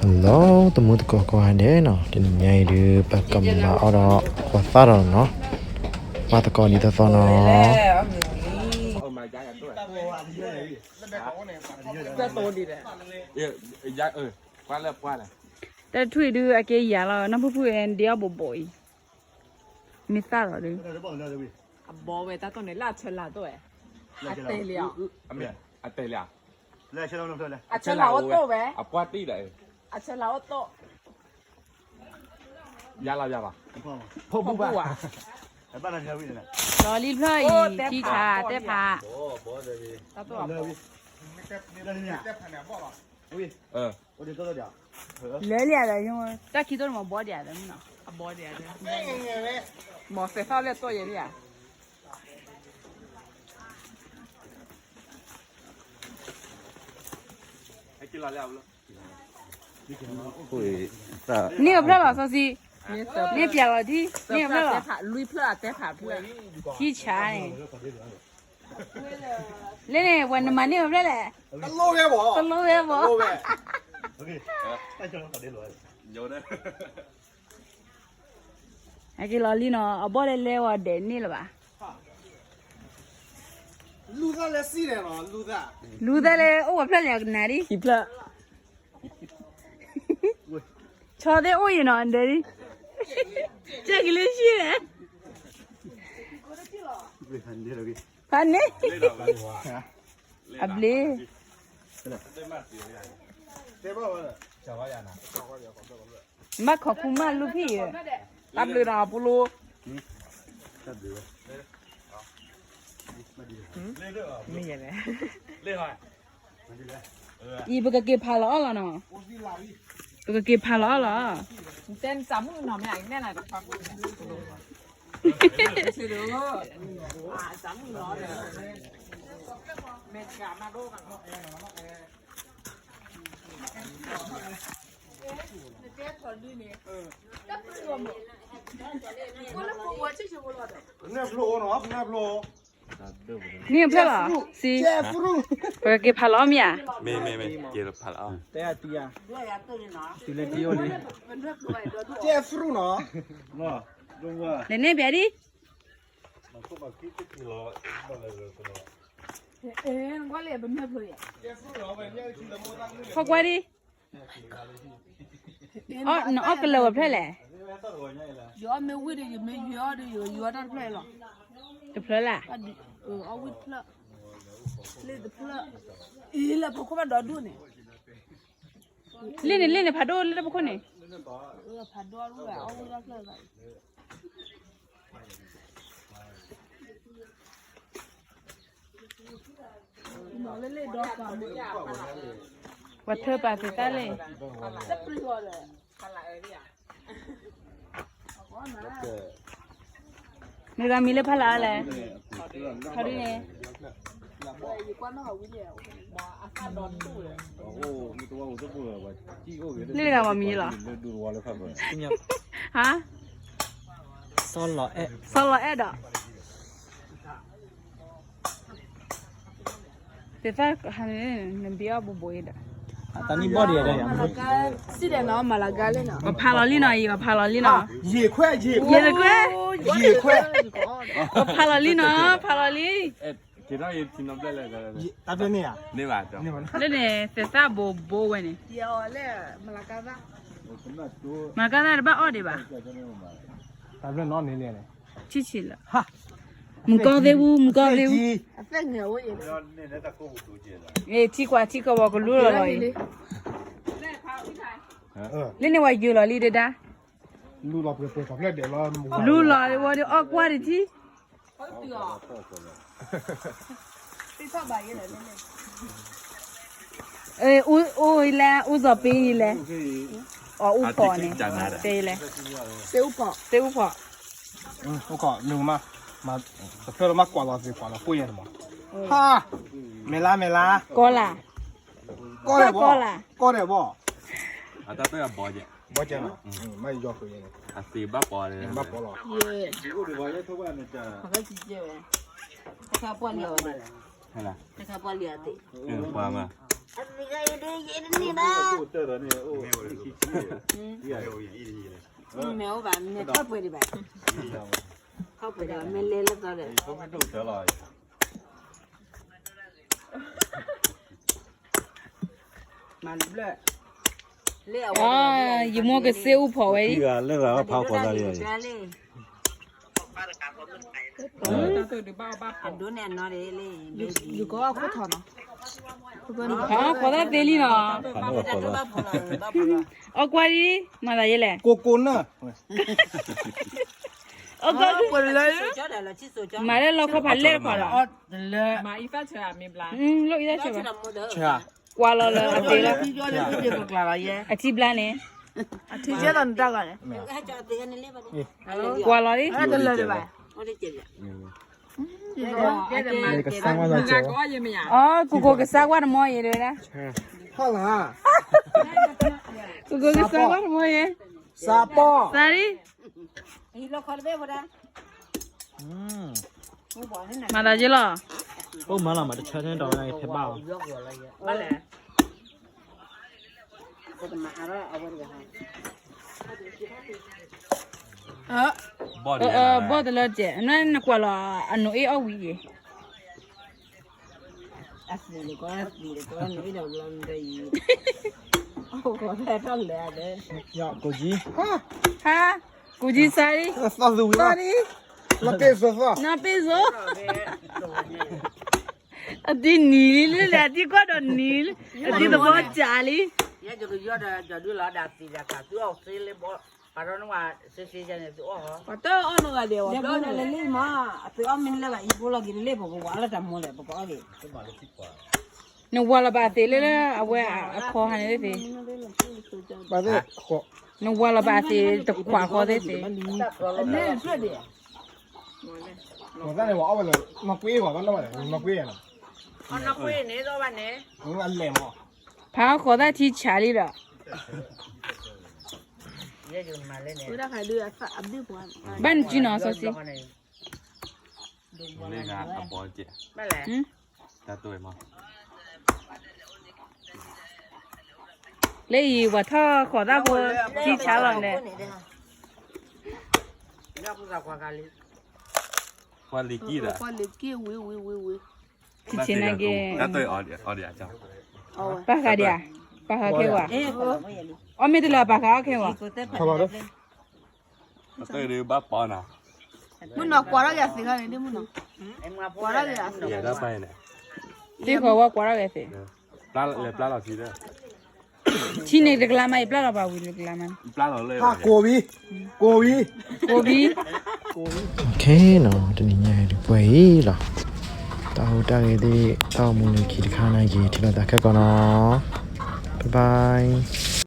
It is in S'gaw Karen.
Hello သမူသကိးကိးဂၤဒဲးနီၤ, တနံၤညါအံၤဒုး ပကမၤအီၣ်ဒီး ပှၤသၣ်ဒီးနီၤ, ပှၤသကိးဒ်သိးသိးနီၤ. တၢ်ထွံၣ်ဒုးအက့ယၤလီၤ, နီၢ်ဖုၣ်ဖုၣ်ဒ့အီၣ်ဘိးဘိးအံၤ, မ့ၢ်သၣ်ဒီးဒုး အဘီဝဲတၢ်တိၢ်န့ၣ် လၢအဆၢလၤတိၢ်ဝဲ, အတဲာ်လံဧါ, အတဲာ်လံဧါ, အဆၢလၤအိၣ်တိၢ်ဝဲ, အပှၢ်တံၢ်ဒီး, အဆၢလၤအိၣ်တိၢ်, ယၤလီၤယၤလီၤ, ဖိပူၤဘၣ်, လီၤလံဖျၢၣ်အံၤ ထံဆါတဲဖး, တၢ်တိၢ်အဘီ လၢလံဧါဒီး တၢ်ခံတိၢ်န့ၣ်မ့ၢ်ဘီဒံးဧါဒီးမ့ၢ်နီၤ, အဘီဒံးဧါဒီး, မ့ၢ်သဲးသီၣ်လၢတိၢ်ယဲလံဧါ, န့ၢ်အဖျၢၣ်လီၤစီဆှံ, န့ၢ်ပျးလီၤထံ, န့ၢ်အဖျၢၣ်လီၤ, ထံဆါန့ၣ်, လၢန့ၣ် ပှၤနမၤန့ၢ်အဖျၢၣ်လဲၣ်, တလိၣ်ဝဲဘၣ်, တလိၣ်ဝဲဘၣ်, အက့ၤလီၤလံနီၤ, အဘီၣ်လၢလဲဝဲဒဲးန့ၣ်လၢၤဘၣ်, လူသၣ်လၢစံၣ်လဲၣ်နီၤ, လူသၣ်, လူသၣ်လၢအိၣ်ဝဲဖျၢၣ်လဲၣ်ကနၣ်ဒံး, ခံဖျၢၣ်, ဆီသ့ၣ်အိၣ်အံၤနီၤ, ဒဲးဒံး, ကဲကလၢဆံလဲၣ်, ဖးန့ၣ်, အဘျ့ မ့ၢ်ခိးခူမၢ်လူဖံၣ်, တၢ်ဘျုးနီၤဖိလိ, မ့ၢ်ယဲလဲၣ်, အံၤပကက့ၤဖးလီၤအီၣ်လီၤနီၤ, ပကက့ၤဖးလီၤအီၣ်လီၤ, တဲနစးမုၣ်နီၤမ့ၢ်အံၤနဲၣ်နၤတခွါဖိ, နဲၣ်ဖျိနီၤ, နဲၣ်ဖျိ, န့ၢ်ဖျၢၣ်လီၤ, စံ, ပကက့ၤဖးလီၤအီၣ်မ့ၢ်ဧါ, မ့ၢ်မ့ၢ်မ့ၢ်, က့ၤဖးလီၤအီၣ်, တုၤလၢတံၢ်အိၣ်လံ, နဲၣ်ပျးဒံး, ဖီကွၢ်ဒံး, နအီၣ်ကလၢၤဝဲဖျၢၣ်လဲၣ်, ယအီၣ်မ့ၢ်ဝံၣ်ဒီး ယမ့ၢ်ယွၤအီၣ်ဒီး ယယွၤတၢ်တဖျၢၣ်လီၤ, တဖျၢၣ်လၢ်, အီၣ်ဝံၣ်တဖျၢၣ်, လ့တဖျၢၣ်, အ့ၣ် လၢဖိခိၣ်ဘၣ်ဒီဒူၣ်န့ၣ်, လ့န့ၣ် လ့န့ၣ် ဖးဒိၣ်လၢတဖီခိၣ်န့ၣ်, ဖးဒိၣ်ဝဲ အီၣ်ဝံၣ်တဖျၢၣ်လီၤ ပှၤထၢပာ်သ့ၣ်တၢ်လဲၣ်, မ့ၢ်ဂၤမံၤလၢဖးလီၤအီၣ်လဲၣ်, ခီဒ်န့ၣ်, လၢတဂၤမၤမံၤလီၤ, ဟါ, စီလီၤအဲၣ်ဒီး သ့ၣ်သၣ်နဘံအီၣ်ဘိးဘိးအံၤဒီး, တၢ်နံၣ်ဘီၣ်ဒံး, ပဖးလီၤလံနီၤအံၤ, ပဖးလီၤလံနီၤ, ယဲၢ်ခွဲ, ယဲၢ်ခွဲ, ယဲၢ်ခွဲ, ပဖးလီၤလံနီၤ, ဖးလီၤလံ, တၢ်ဖဲန့ၣ်ဧါ, လၢန့ၣ် သ့ၣ်သၣ်ဘိးဘိးဝဲန့ၣ်, မၤကါသၣ်တဘၣ်အီၣ်ဒံးဘၣ်, တၢ်ဖဲန့ၣ်န့ၣ် ဆံးဆံးလီၤ, မုၢ်ကီၢ်သ့ၣ်ပူၤ မုၢ်ကီၢ်သ့ၣ်ပူၤ, ထံကွၢ်ထံကဝီၤကလူလီၤလီၤအံၤ, လၢန့ၣ်ဝဲယုာ်လီၤလံဒဒါ, လူလီၤဝဲဒီးအီၣ်ကွၢ်တထံၣ် အိၣ်အံၤလဲၣ်, အိၣ်စီၤပ့ယံၤလဲၣ်, အီၣ်အူဖီၣ်န့ၣ်, တဲလဲၣ်, သ့ၣ်အူဖီၣ်, အိၣ်ကီးနုာ်မး, တဖျၢၣ်လၢမးကွၢ်လီၤသ့ၣ်ကွၢ်လီၤဃိယဲၢ်န့ၣ်မး, ဟါ, မဲာ်လါမဲာ်လါ, ကီလၢ်, ကီလၢ်ဘီ, ကီလၢ်ဘီ, ဘီကဲနီၤ, မ့ၢ်ယီၤဃုာ်ယဲၢ်န့ၣ်, ဘၣ်ပီလီၤ, တခါပှၢ်လံအီၤ, တခါပှၢ်လံအီၤသ့ၣ်, ပှၢ်မး န့ၣ်ဘၣ်, မ့ၢ်အိၣ်ဘၣ် မ့ၢ်ခီၣ်ပှဲၤဒံးဘၣ်, ခီၣ်ပှဲၤဒံးဘၣ်, မ့ၢ်လဲၤလၢသီဒီး မၤတဘျၢၣ်, ယမိၢ်ကစ့အူဖီၣ်ဝဲအံၤ, လၢဂၤဖးဃီၤသးလံ, အဒိန့ၣ်အနီၢ်ဒ်လံ, ယကီၢ်ခိၣ်ထီၣ်နီၤ, ဖးဃီၤသးသ့လံနီၤ, အီၣ်ကွၢ်လံ, မၤသးယဲလဲၣ်, ကိကိနၢ် အီၣ်ကွၢ်, မၤလၢလီခီဖးလဲၢ်တခီလီၤ, လိၣ်အံၤတၢ်ဆၢဘၣ်, ကွၢ်လီၤလၢအသ့လီၤ, အထံဘျါန့ၣ်, ကွၢ်လီၤလံ, အီၣ်ကိကိကစၢ်ကွၢ်တမီၢ်ယဲ, ကိကိကစၢ်ကွၢ်တမီၢ်ယဲ, စးပီၢ်, စးလံ မၤသးယဲလီၤ, အိၣ်မၤလီၤမး တဆၢန့ၣ်ဒီးဝဲဒၣ်ဖဲဘၣ်အီၤ, ဘီၣ်တလၢတကဲး နကွၢ်လီၤ အနိၣ်အ့ၣ်အီၣ်ဝံၤယဲၢ် ကိးကံ, ဟါ, ကိးကံစါလံ, သီၣ်သီၣ်, နီၢ်ပ့ၢ်စိ, အတံၤနံၤလံလၢလဲၣ် အတံၤကွၢ်ဒီးနံၤလံ, အတံၤသဘီစးလံ, ယကယီဒီး ယဒုလီၤဒၣ်သံဒၣ်ခး သုအီၣ်သ့လၢ ပှၤဒီနဝၤ စ့စ့ယဲန့ၣ် သုအီၣ်, ပှၤတအီၣ်နဂၤဒဲး ဝဲဘျီန့ၣ်လၢလံမး, အသုအီၣ်မ့ၢ်လၢဘၣ် ယဖိလီၤက့ၤလၢလံ ပကဝၤလၢတၢ်မူလဲၣ် ပကအီၣ်က့ၤ, နဝၤလီၤဘၣ်အသ့ၣ်လၢလၢအဝဲအခီဟးန့ၣ်သ့ၣ်သ့ၣ်, နဝၤလီၤဘၣ်အသ့ၣ်တခွးဃီသ့ၣ်သ့ၣ်, ဖးဃီၤသၣ်ထံဆးလံဒီး ဘၣ်နစုနီၤစီဆှံ, လၢအံၤ ပှၤထီၣ်ဃီၤသၣ်ဖိ ထံဆးလီၤလဲၣ်, ထံဆးနာ်က့, ပာ်ဃာ်ဒံးဧါ, ပာ်ဃာ်ခဲဝဲ, အီၣ်မ့ၢ်တလၢပာ်ဃာ်အီၣ်ခဲဝဲ, ဘၣ်ပီနၤ, မုၢ်နီၤကွၢ်ထီၣ်က့ၤအသ့ၣ်ခါန့ၣ် မုၢ်နီၤ, ကွၢ်ထီၣ်က့ၤအသ့ၣ်, သ့ၣ်ဃီၤဝဲကွၢ်ထီၣ်က့ၤသ့ၣ်, လဲၤပျၢ်လီၤထံဒီး, ထံန့ၣ်တကလးမး ယပျၢ်လီၤပာ်ဝံၤတကလးမး, ကိးဘံ, ကိးဘံ, ကိးဘံ, ခဲနီၤတနံၤညါတပှဲၤအံၤလီၤ, တၢ်ဟူးတၢ်ဂဲၤသ့ၣ် တၢ်အိၣ်မူလၢခံတခါနာ်က့ ထံၣ်လိာ်သးခဲကီးနီၤ, bye bye.